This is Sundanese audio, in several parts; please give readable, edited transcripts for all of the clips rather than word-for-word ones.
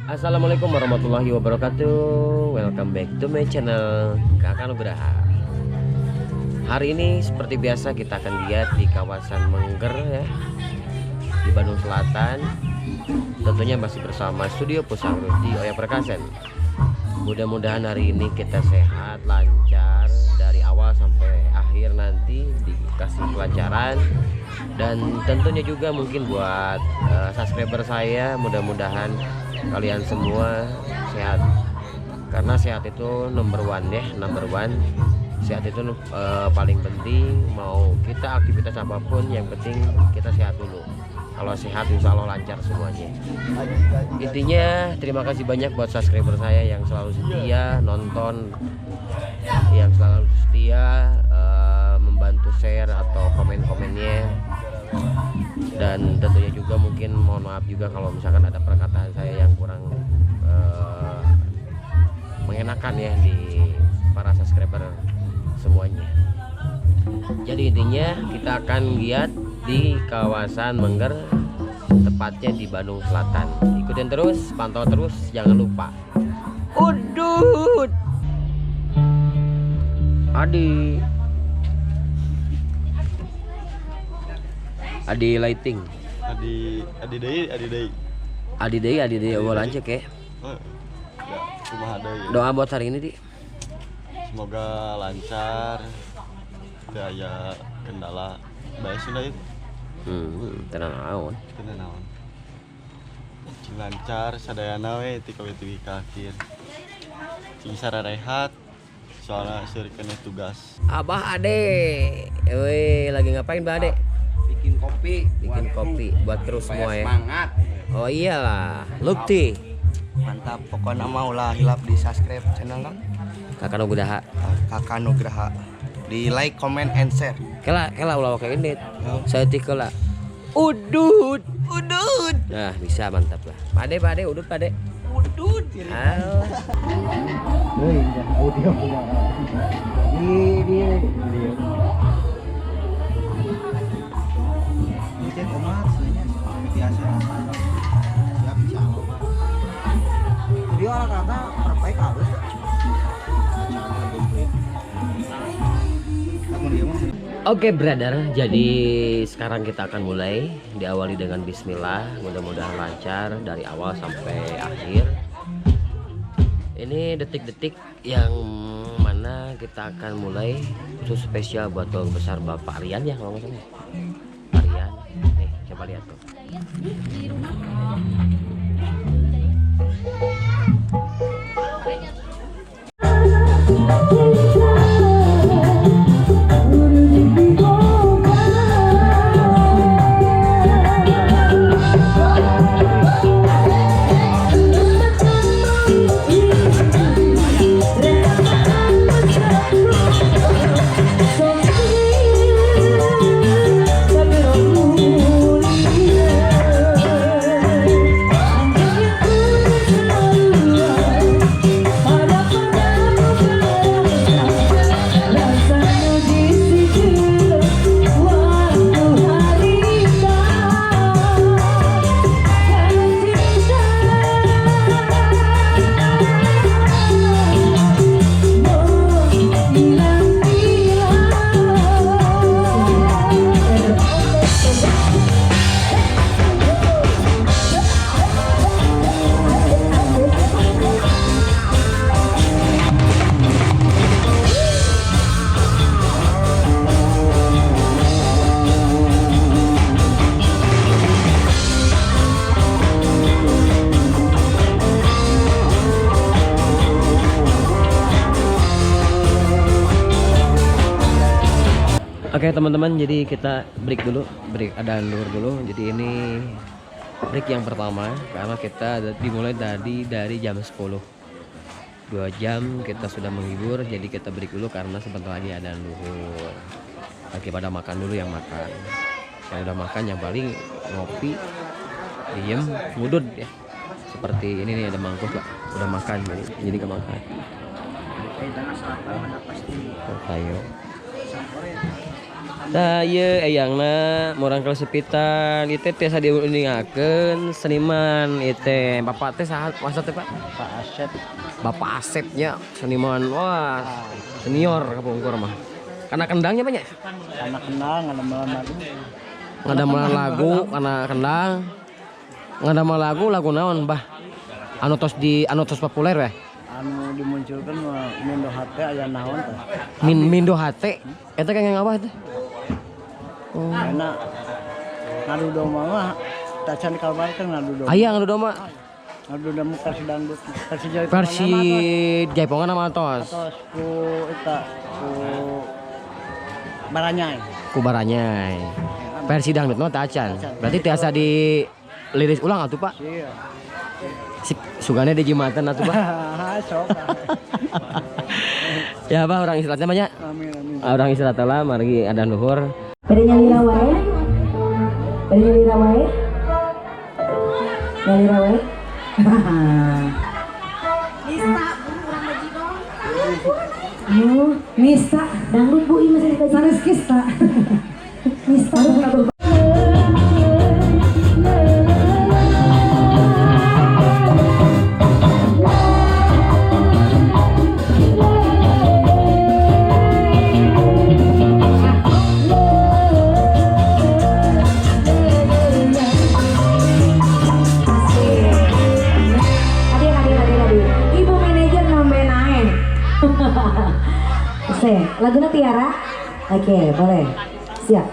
Assalamualaikum warahmatullahi wabarakatuh. Welcome back to my channel Kakak Nugraha. Hari ini seperti biasa kita akan lihat di kawasan Mengger ya, di Bandung Selatan. Tentunya masih bersama Studio Pusang di Oya Perkasen. Mudah-mudahan hari ini kita sehat, lancar dari awal sampai akhir, nanti dikasih kelancaran. Dan tentunya juga mungkin buat subscriber saya, mudah-mudahan kalian semua sehat, karena sehat itu number one ya, number one. Sehat itu paling penting. Mau kita aktivitas apapun, yang penting kita sehat dulu. Kalau sehat, insya Allah lancar semuanya. Intinya terima kasih banyak buat subscriber saya yang selalu setia nonton, yang selalu setia membantu share atau komen-komennya. Dan tentunya juga mungkin mohon maaf juga kalau misalkan ada perkataan saya yang kurang mengenakan ya di para subscriber semuanya. Jadi intinya kita akan lihat di kawasan Mengger, tepatnya di Bandung Selatan. Ikutin terus, pantau terus, jangan lupa. Udut Adi Adi lighting. Adi Adi deui, Adi deui. Adi deui, Adi deui, oh lanjut ya. Heeh. Ya, kumaha deui. Doa buat hari ini, Di. Semoga lancar. Teu aya kendala. Bae Sunda ieu. Tenang naon. Teu naon. Cing lancar sadayana we ti kawit ka akhir. Cing sararehat. Soalnya seueur keneh tugas. Abah Ade, weh, lagi ngapain, Bah Ade? Bikin kopi. Bikin kopi buat kru supaya semua ya. Semangat. Oh iyalah, Lukti. Mantap, pokoknya mau lah hilap di subscribe channel non. Kakak Nugraha. Kakak Nugraha, di like, comment, and share. Kela, kela, ulah kayak ini. Saya kela. Udut, udut. Nah, bisa, mantap lah. Pade, pade, udut, pade. Udut. Ah. Audio di di cek omat sebenarnya biasa siap, insya Allah. Jadi rata-rata perbaik halus komplit. Namun dia mah Oke brother, jadi sekarang kita akan mulai, diawali dengan bismillah, mudah-mudahan lancar dari awal sampai akhir. Ini detik-detik yang mana kita akan mulai khusus spesial buat keluarga besar Bapak Rian ya, kalau nggak salah ya. Pak Rian, nih coba lihat tuh. Oke teman-teman, jadi kita break dulu, break ada luhur dulu. Jadi ini break yang pertama karena kita dimulai tadi dari jam 10. 2 jam kita sudah menghibur, jadi kita break dulu karena sebentar lagi ada luhur. Lagi pada makan dulu yang makan. Yang udah makan yang paling ngopi, diem, ngudut ya. Seperti ini nih ada mangkuk lah, udah makan jadi ke makan. Oh, tayo. Tah ieu eyangna murangkalih sepitan ieu teh tiasa diuningakeun seniman ieu teh. Bapak teh saha wasa teh, Pak? Pak Asep. Bapak Asep nya, seniman, wah, senior kapungkur mah. Karena kendangnya banyak. Anak kenal ngadamelan lagu. Ngadamelan lagu karena kendang. Ngadamel lagu, lagu naon, Bah? Anu tos di anu tos populer weh. Anu dimunculkan mah Mindo Hate aya naon teh. Mindo Hate eta kenging apa teh? Oh. Karena ngadu domba mah tacan dikabarkan ngadu domba. Aya ngadu domba. Ngadu domba versi dangdut, versi jaipongan. Versi jaipongan sama tos. Tos ku eta ku baranyai. Ku baranyai. Versi dangdut mah tacan. Berarti tiasa di liris ulang atuh, Pak? Iya. Sip, sugane di jimatan atuh, Pak. Sok. Ya, Pak, urang istirahatnya banyak. Amin amin. Urang istirahat lah, margi ada luhur. Bade nyalira wae. Bade nyalira wae. Nyalira wae. Nista, bu, urang bajigong. Oh, Nista. Dangdut bu, ini masih bajigong. Sanes kista. Nista. Asik. Hadir, hadir, hadir, hadir. Ibu manajer nembe naik. Se, lagunya Tiara. Oke, boleh. Siap.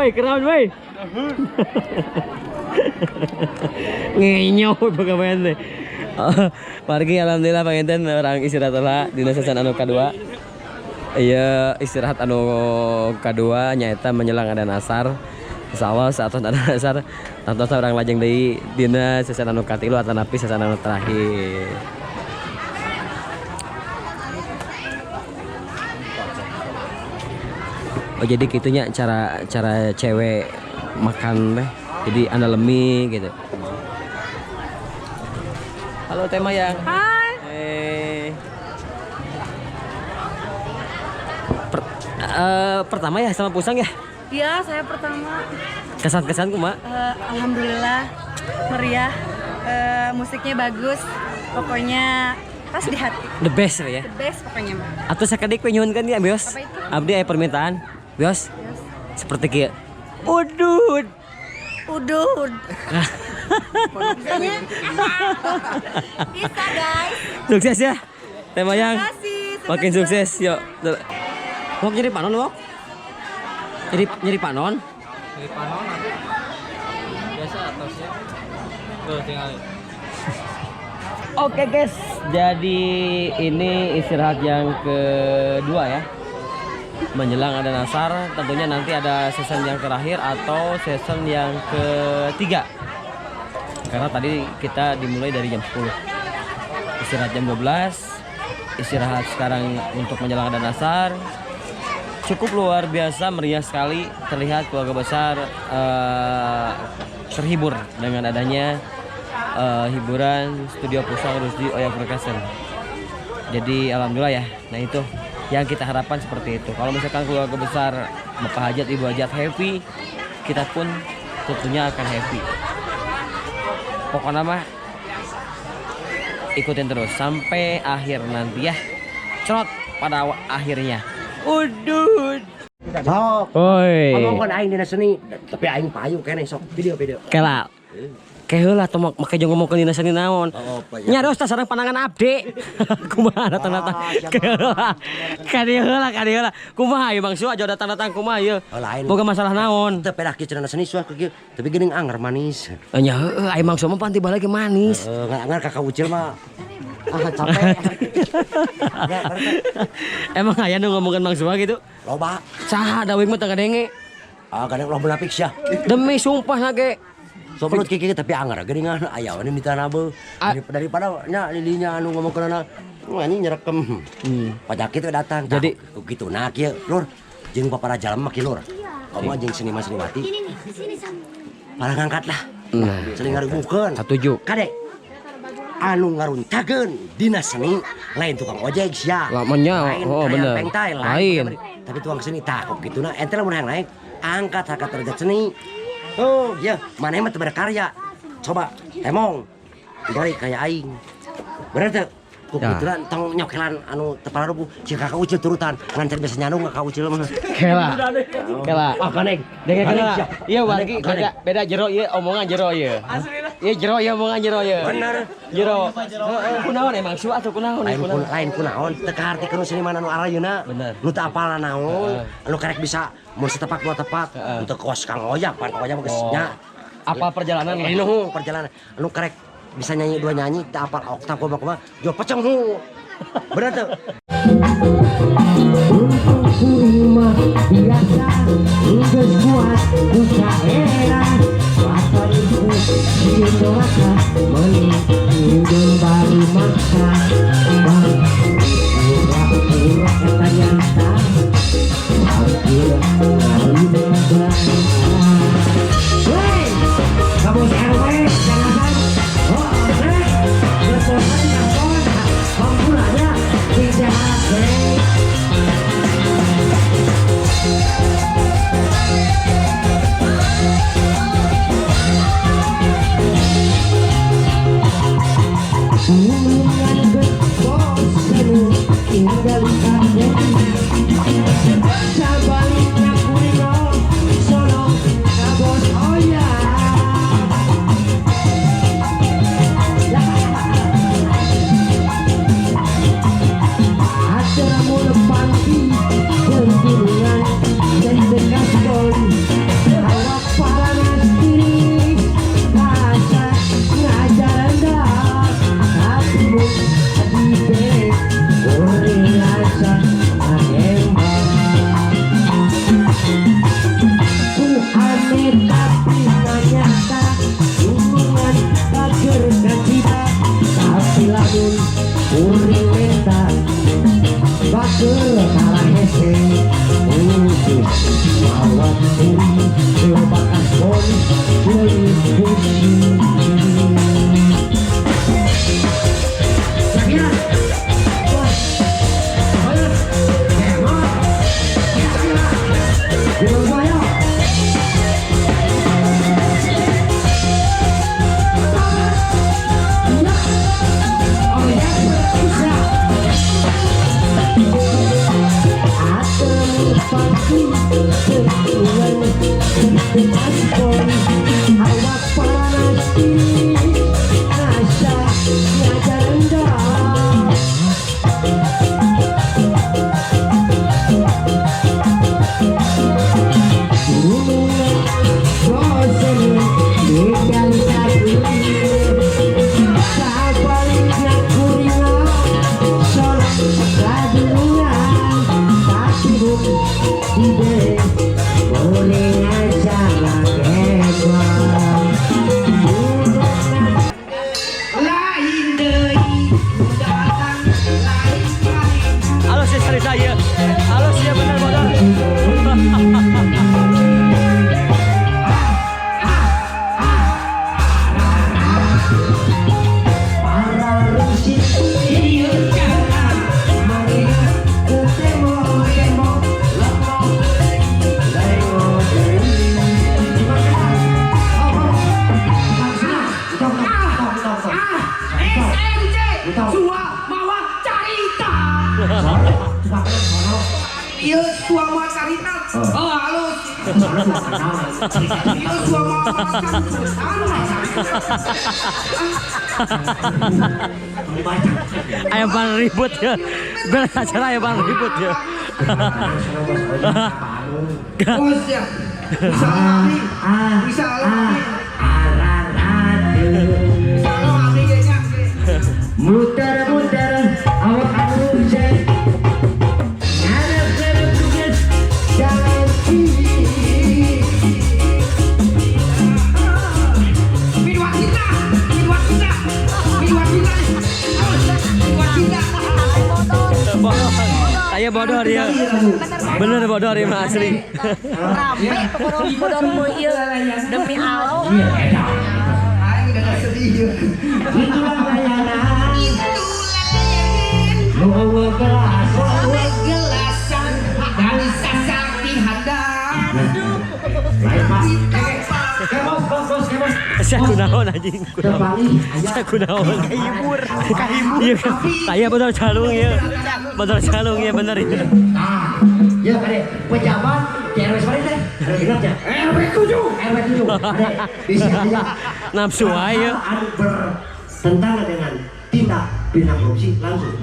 Woi, keraun woi. Ngenyo pagawean teh. Margi alhamdulillah panginten urang istirahat heula dina season anu kadua. Iya, istirahat anu kadua nyaeta menjelang adan asar. Insyaallah saat adan asar tangtos urang lajeng deui dina season anu katilu atanapi season anu terakhir. Oh jadi gitunya cara cara cewek makan teh. Jadi analemi gitu. Halo Tema yang. Hai. Pertama ya sama Pusang ya? Iya, saya pertama. Kesan-kesan kumaha? Alhamdulillah meriah, musiknya bagus, pokoknya pas di hati. The best ya. The best pokoknya mah. Atau sakedik we nyuhunkeun ya, Bios? Apa itu? Abdi aya permintaan. Bios. Seperti kieu. Udud. Udud. Bisa guys. Sukses ya. Tema yang. Terima kasih. Makin sukses, yuk. Wok nyeri panon, Wok? Nyeri nyeri panon? Dari panon aku biasa atasnya tuh tinggal. Oke guys, jadi ini istirahat yang kedua ya. Menjelang ada nasar, tentunya nanti ada season yang terakhir atau season yang ketiga. Karena tadi kita dimulai dari jam 10. Istirahat jam 12, istirahat sekarang untuk menjelang ada nasar. Cukup luar biasa, meriah sekali. Terlihat keluarga besar terhibur dengan adanya hiburan Studio Pusang Rusdi Oya Perkasen. Jadi alhamdulillah ya. Nah itu yang kita harapkan seperti itu. Kalau misalkan keluarga besar Bapak Hajat, Ibu Hajat happy, kita pun tentunya akan happy. Pokoknya mah ikutin terus sampai akhir nanti ya. Cerot pada akhirnya. Udud. Sok. Oi. Ngomongkeun aing dina seni, tapi aing payu keneh sok video-video. Kela. Keheula teh make jeung ngomongkeun dina seni naon. Oh, apa ya? Nya dos sareng pandangan abdi. Kumaha datang-datang. Ah, siapa? Keheula. Ka dieu heula, ka dieu heula. Kumaha ieu Bang Su aja datang-datang kumaha ieu? Oh, lain. Boga masalah naon? Teu pedah kieu cenah seni suah kieu, tapi geuning anger manis. Nya heueuh aya Mang Su mah pan tiba lagi manis. Heeh, anger kakak ucil mah ah capek. Ya, Emang aya nu ngomongkeun Mang Sua gitu? loba. Saha da wing mah teu ngadenge. Ah, kadang loba munafik sia. Demi sumpah na ge. So menurut kieu tapi anger geuningan aya we minta nabe. Ah. Daripada nya lilinya anu ngomongkeunana anjing nyerekem. Pajak kitu datang. Jadi- Tah, kitu nah kieu lur jeung papara jalma mah kieu lur. Komo jeung seniman seniwati. Malah ngangkat lah. Nah, Saling ngarubukeun. satuju. Kade anu ngaruntakeun dina seni lain tukang ojek sia. Lamanya, lain oh, karyawan bener. Pengtai, Lain. Tapi tukang seni tah kok kitu na ente lamun hayang naik angkat harkat derajat seni. Oh, iya, maneh mah teu berkarya. Coba emong dari kayak aing. Bener teu? Ku Ya. kitu tong nyokelan anu teu pararubuh cik kakak ucil turutan ngan can bisa nyandung kakak ucil mah. Kela. Kela. Ah, ganeng. Dengar Ganeng, kela. sia. Iya wargi Ganeng, ganeng. beda beda jero ieu omongan jero ieu. Iya jero ieu omongan jero ieu. Bener. Jero. Heeh, kunaon emang Su atuh kunaon Lain kun kunaon. lain kunaon teu kahartikeun nu seniman anu ayeuna. Bener. Nu teu apal naon, anu karek bisa mun setepak dua tepak, untuk kos Kang Oyak pan Kang Oyak mah geus Oh. nya. Apa perjalanan lah. Ini hu perjalanan anu karek bisa nyanyi dua nyanyi teu apal oktav kumaha kumaha, jo peceng hu. Bener teu? Untuk kuring mah biasa geus kuat ku saera waton ibu sieun doraka meuni ngidul baru maksa bang pura-pura eta nyata hampir ngalina. Wey, kamu RW jangan oh rek bosan kampon pampulannya sing sehat rek. Hubungan bosen tinggal sabalikna kulino sono ka bos Oya. Ateramu panti jeung gunungan dan bekas boli. menta batur kalah hese khusus awak loba kasbon leuwih pusing. Shakira, bos, ayo, kemot, Shakira, gunung ayo. Awak panas rasa ngajar rendah. Lain deui datang lain lain. Halus ya cari saya. Halus ya bener bodor. SMC Sua Mawa Carita. Ieu Sua Mawa Carita. Oh halus. Ieu Sua Mawa Carita. Ayo bang ribut ya. Beres acara ayo bang ribut ya. Bos ya. Bisa abdi. Bisa abdi. Bisa abdi kayaknya. Muter-muter awak anu cek ngarep-ngarep geus janji. Midwakita, Midwakita, Midwakita, Midwakita. Saya bodor ya. Bener bodor ya mah asli. Rame bodor bodor ieu demi Allah. Aing udah sedih. Itulah layanan nu eueuh gelas. Gelasan dari sasarti hadap. Lain Pak. Kemos bos bos kemos. Saya kunaon anjing kunaon. Saya kunaon. Kahibur. Kahibur. Iya kan. Saya bodor calung ya. Bodor calung ya bener ya. Nah, ya kade pejabat di RW seberapa teh? RW genep nya. RW 7. RW 7. Kade di sini aya Nafsu wae ya. Anu bertentangan dengan tindak pidana korupsi langsung.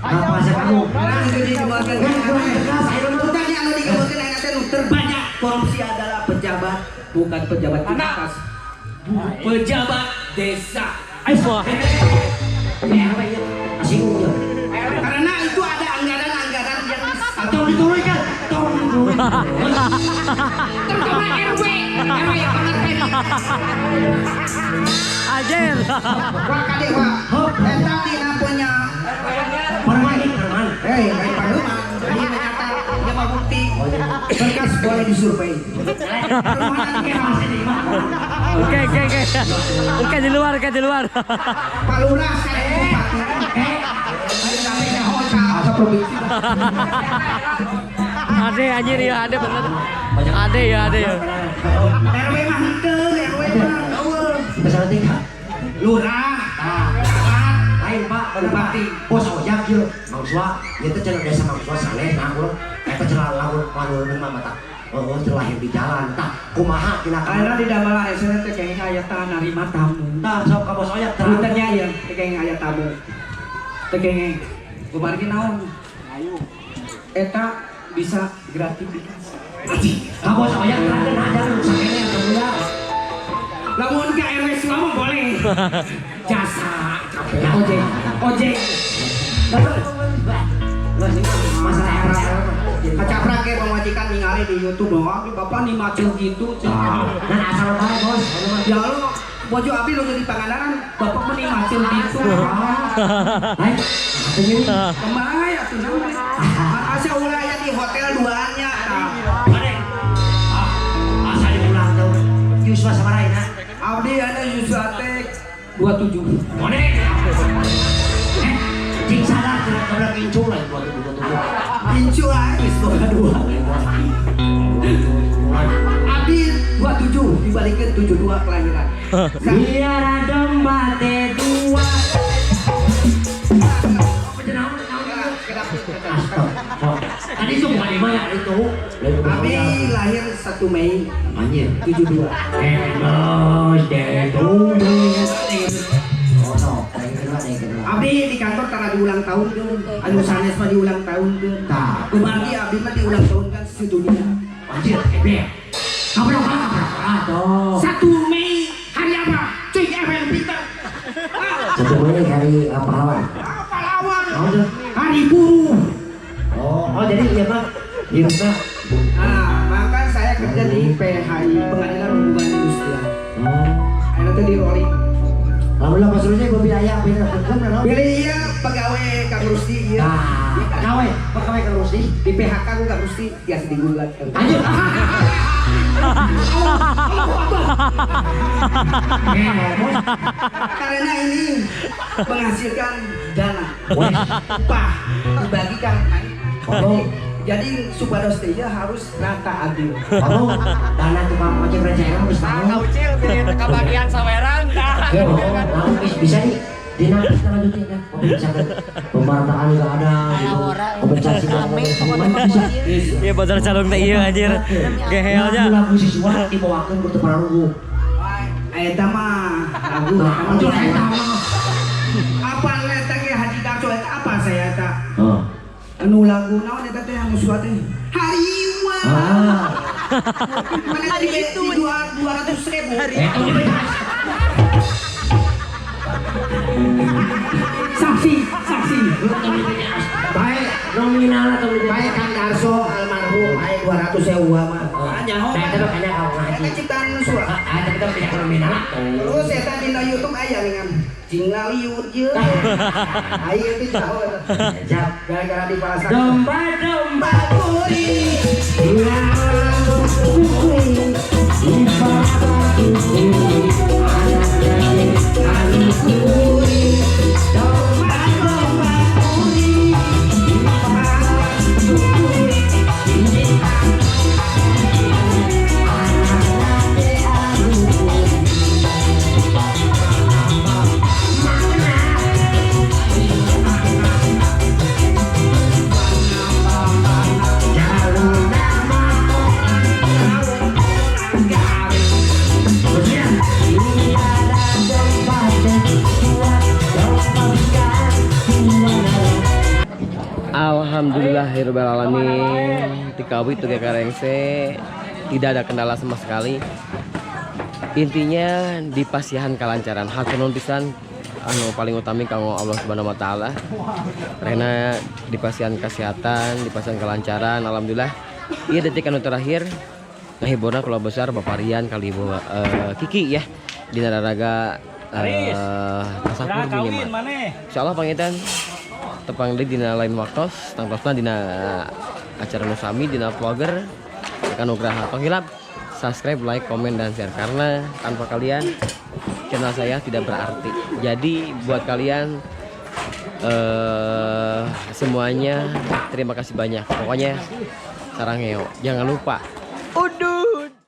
Apa sih kamu? Orang itu dikeluarkan. Utangnya anu dikeluarkan anak teh nu terbanyak korupsi adalah pejabat, bukan pejabat di atas. Pejabat desa. Wah. Di RW nya kasinggung ya. Karena itu ada anggaran-anggaran yang Tolong diturunkan, tolong diturunkan. terutama RW, RW yang pengertian. Ajer. Wah kade wah, eta tina punya. Perman, perman. Hei, lain parlemen. Ini menyata, dia mau bukti. Berkas boleh disurvei. Permohonan keras. Oke oke oke. Oke di luar, oke di luar. Pak Lurah, saya bupati. Ayo sampai nyaho ka provinsi. Ade anjir ya, ade bener. Ade ya, ade ya. RW mah henteu, RW mah eueuh. Besar tiga. Lurah, Nah, camat, lain Pak, bupati. Bos ojak yeuh, Mang Sua, ieu teh cenah desa Mang Sua sanes nah urang. Eta cenah lamun lamun mah mata. Oh, terlahir di jalan. Tah, kumaha kira Ayeuna di damel hese teh kayaknya aya tah narima tamu. Tah, sok ka bos ojak terang. Puntennya ya, teh kayaknya aya tamu. Teh kayaknya kumargi naon? Eta bisa gratifikasi. Ka bos ojak terang ada sakene kemulia. Lamun ka RW Sua mah boleh. Jasa kabeh ojek, ojek. Masalah RW. Kacaprak ge pamajikan ningali di YouTube bahwa bapak nih macul gitu. Nah, asal bae bos. Ya Allah, Bojo abdi nu di Pangandaran, bapak meni macul gitu. Hai, apa ini? Kemana ya tuh naon? Asa ulah aya di hotel duaannya tah. Mana? Ah, asa di ulang tahun. Yuswa sabaraha na? Abdi aya yuswa teh 27. Mana? Eh, cing sadar cenah kabelah incu lah 27 27. Incu ah geus boga dua. Abdi 27 dibalikeun 72 kelahiran. Biar domba teh dua. Tadi itu bukan lima ya itu. Abdi lahir 1 Mei Anjir. 72. Happy birthday to you. Oh, no. Yang kedua, yang kedua. Abdi di kantor tara diulang tahun keun. Anu sanes mah diulang tahun keun. Tah. Kumargi abdi mah diulang tahun kan sedunia. Anjir, eber. Kabar apa? Kabar apa? Tuh. 1 Mei hari apa? Cuy, apa yang pintar? Ah, 1 Mei hari pahlawan. ah, pahlawan. Oh, tuh. Hari buruh. Oh, oh jadi iya Pak. Iya Pak. Ah, maka saya kerja di PHI, Pengadilan Hubungan Industrial. Oh. Ayeuna teh di rolling. Alhamdulillah Pak Surya gue biaya pindah hukum kan? Pilih iya pegawai Kang Rusdi iya. Nah, pegawai, pegawai Kang Rusdi. Di PHK ku Kang Rusdi biasa digugat. Anjir. Eh, bos. Karena ini menghasilkan dana. Wes. Upah dibagikan. Oh. Jadi supados teh ieu harus rata adil. Oh, dana tukang ojek receh harus tahu. Ucil pilih kebagian sawerang dah. Oh, bisa nih. Dinapis lanjutnya kan. Oh, misalkan pemerataan nggak ada gitu. Kompensasi nggak ada. Semua bisa. Iya bocor calung teh ieu anjir. Gehelnya. Lagu siswa dibawakeun ku teu pararuguh. Eta mah lagu Nah, eta mah. anjir eta mah. Apa eta ge Haji Darso eta apa saya eta? Oh. Anu lagu naon eta teh anu suat teh? Hariwa. Ah. Mana di 200 ribu. Eh, Saksi, saksi. Baik, nominal atau Baik Kang Darso almarhum aya 200 sewu mah. Ah, nyaho. Nah, itu kayaknya kalau ngaji. Eta ciptaan suara. Ah, tapi kan tidak nominal tuh. Terus eta dina YouTube aya dengan Cinglaliut ye. Aya itu jauh eta. Siap. Gara-gara di pasar. Domba domba Kuring. Alhamdulillahirobbilalamin. Dikawit tuh rengse tidak ada kendala sama sekali. Intinya di pasihan kalancaran hatur nuhun pisan anu paling utami kanggo Allah Subhanahu wa taala. Karena di pasihan kesehatan, di pasihan kelancaran, alhamdulillah. Iya detik anu terakhir ngahiburna keluarga besar Bapak Rian kali Ibu Kiki ya di Naraga tasakur minimal. Insyaallah panginten tepang deui dina lain waktos tangtosna dina acara nu sami dina vlogger Eka Nugraha. Tong hilap subscribe, like, komen, dan share karena tanpa kalian channel saya tidak berarti. Jadi buat kalian semuanya terima kasih banyak. Pokoknya saranghaeyo. Jangan lupa. Udah.